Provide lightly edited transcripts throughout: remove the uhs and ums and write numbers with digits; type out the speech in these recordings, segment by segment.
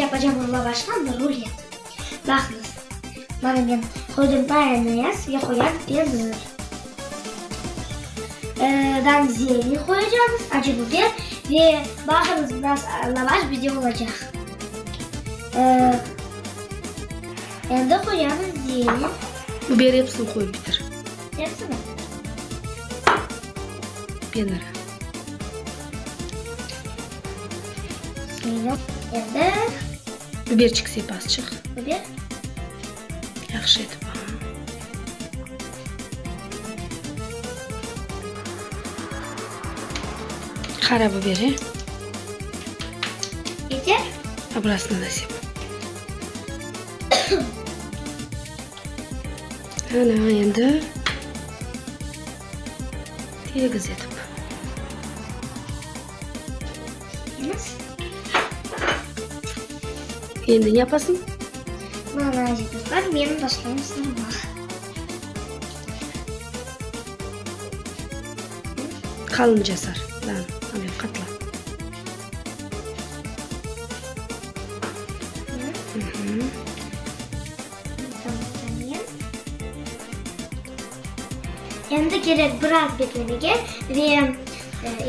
yapacam lavaştan rulet. Baqıñız, mana men qoydım mayonez ve qoyam penir. Dan zelen qoyacağımız, acı biber ve baqıñız, biraz lavaş bizde olacaq. Endi qoyamız zelen. Biber episini qoyıp bitir. Episini? Peniri. Endi. Biberçik sep azçıq. Biber. Yahşı etip. Qara biberi. Yeter? Abrasını da sep. Ana endi tegiz etip. Endi ne yapasıñ? Mana, aziz dostlar, men başlayım sarmaq. Qalınca sar. Lan, ale, qatla. Endi kerek biraz beklemege ve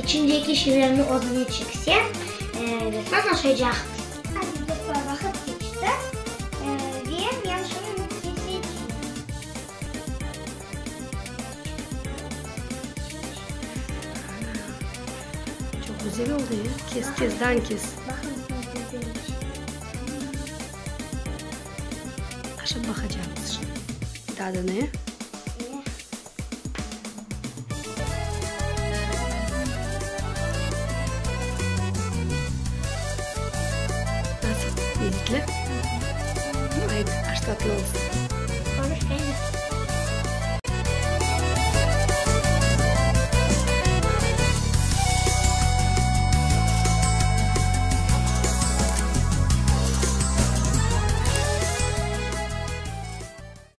içindeki şeylerni özüne çekse, ve soñ aşaycaqmız. Aziz dostlar, vaqıt keçti ve men şimdi kesecem. Çoq güzel oldı, ya. Kes, kes, dan kes. Aşap baqacaqmız şimdi tadını, e? Nasıl? Lezzetli? Aydı, aş tatlı olsun.